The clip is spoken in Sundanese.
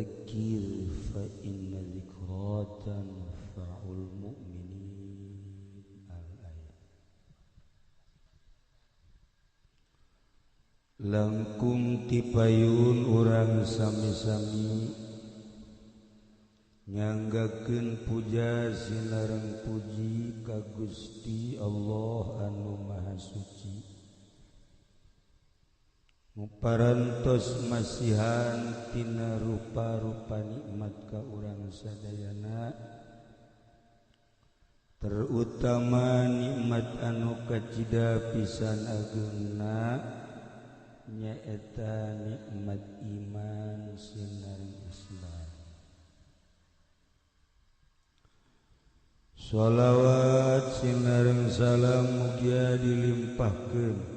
Fadzakir fa inna dzikra tanfa'ul mu'minin. Al-ayat. Langkung tipayun urang sami-sami nyanggakeun puja sinareng puji ka Gusti Allah anu Maha Suci. Muparantos masihan tina rupa-rupa nikmat ka urang sadayana, terutama nikmat anu kacida pisan ageungna nyaeta nikmat iman sinareng Islam. Sholawat sinareng salam mugia dilimpahkeun